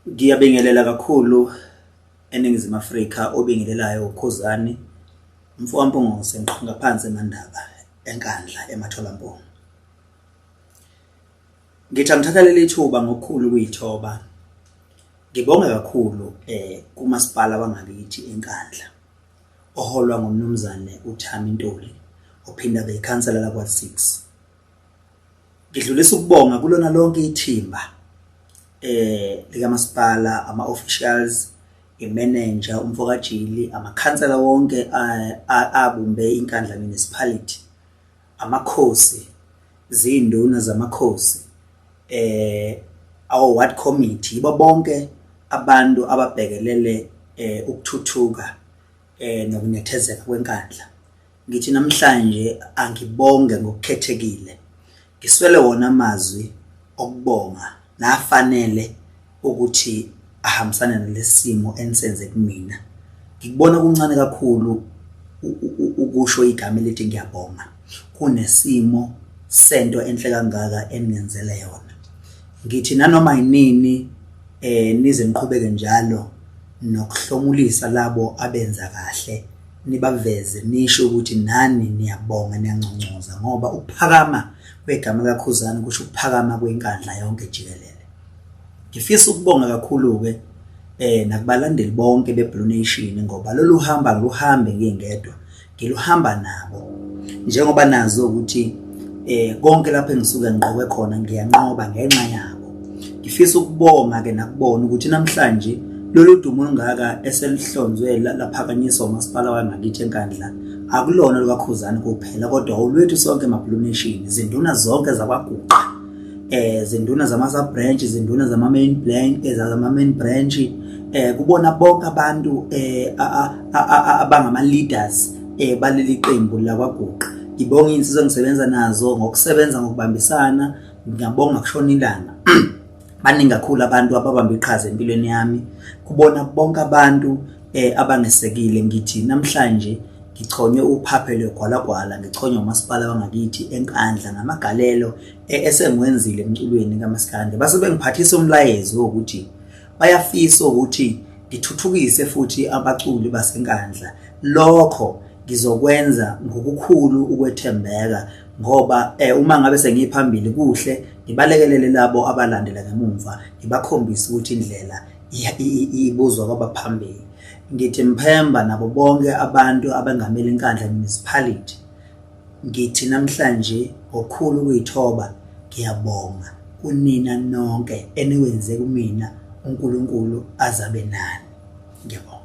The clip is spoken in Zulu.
Ngiyabingelela kakhulu eNingizimu Afrika obingelelayo uKhuzani mfokaMpungose ngiqhamuka phansi eMandaba eNkandla eMatholampunga. Ngithi angithatha leli thuba ngokukhulu ukuyithoba ngibonge kakhulu kumasipala wangakithi eNkandla oholwa nguMnumzane uThami Ntuli ophinde abe yikhansela lakwa-6. Ngidlulisa ukubonga kulona lonke ithimba likamasipala, ama-officials, imenenja umfokaJili, amakhansela wonke abumbe iNkandla Municipality, amakhosi, zinduna zamakhosi, awo-ward committee, yibo bonke abantu ababhekelele ukuthuthuka nokunethezeka kweNkandla. Ngithi namhlanje angibonge ngokukhethekile. Ngiswele wona amazwi okubonga nafanele ukuthi ahambisane nalesi simo enisenze kumina. Ngikubona kuncane kakhulu ukusho igama elithi ngiyabonga kunesimo sento enhle kangaka eningenzele yona. Ngithi nanoma yinini nize niqhubeke njalo nokuhlomulisa labo abenza kahle nibaveze nisho ukuthi nani niyabonga niyanconcoza ngoba ukuphakama kwegama kaKhuzani kusho ukuphakama kwenkandla yonke jikelele. Ngifisa ukubonga kakhulu-ke nakubalandeli bonke be-Blue Nation ngoba lolu hambo angiluhambi ngingedwa, ngiluhamba nabo. Njengoba nazi ukuthi konke lapho engisuke ngiqokwe khona ngiyanqoba ngenxa yabo. Ngifisa ukubonga-ke nakubona ukuthi namhlanje lolu dumo olungaka eselihlonzwe laphakanyiswa umasipala wangakithi eNkandla akulona lukaKhuzani kuphela kodwa olwethu sonke ma-Blue Nation, izinduna zonke zakwaGuqa, zinduna zama-sub branch, zinduna zama-main branch, zama-main branch, kubona bonke abantu abangama-leaders baleli qembu lakwaGuqa. Ngibonga iy'nsizwa engisebenza nazo ngokusebenza ngokubambisana, ngiyabonga kushona ilanga. Baningi kakhulu abantu ababamba iqhaza empilweni yami. Kubona bonke abantu abangesekile ngithi namhlanje ngichonywe uphaphe lwegwalagwala, ngichonywe umasipala wangakithi eNkandla ngamagalelo esengiwenzile emculweni kamaskandi. Base bengiphathisa umlayezo wokuthi bayafisa ukuthi ngithuthukise futhi abaculi baseNkandla. Lokho ngizokwenza ngokukhulu ukwethembeka ngoba uma ngabe sengiphambili kuhle ngibalekelele labo abalandela ngemumva, ngibakhombise ukuthi indlela ibuzwa kwabaphambili. Ngithi Mphemba nabo bonke abantu abengamele iNkandla Municipality, ngithi namhlanje ngokukhulu ukuyithoba ngiyabonga kunina nonke eniwenze kumina, uNkulunkulu azabe nani. Ngiyabonga.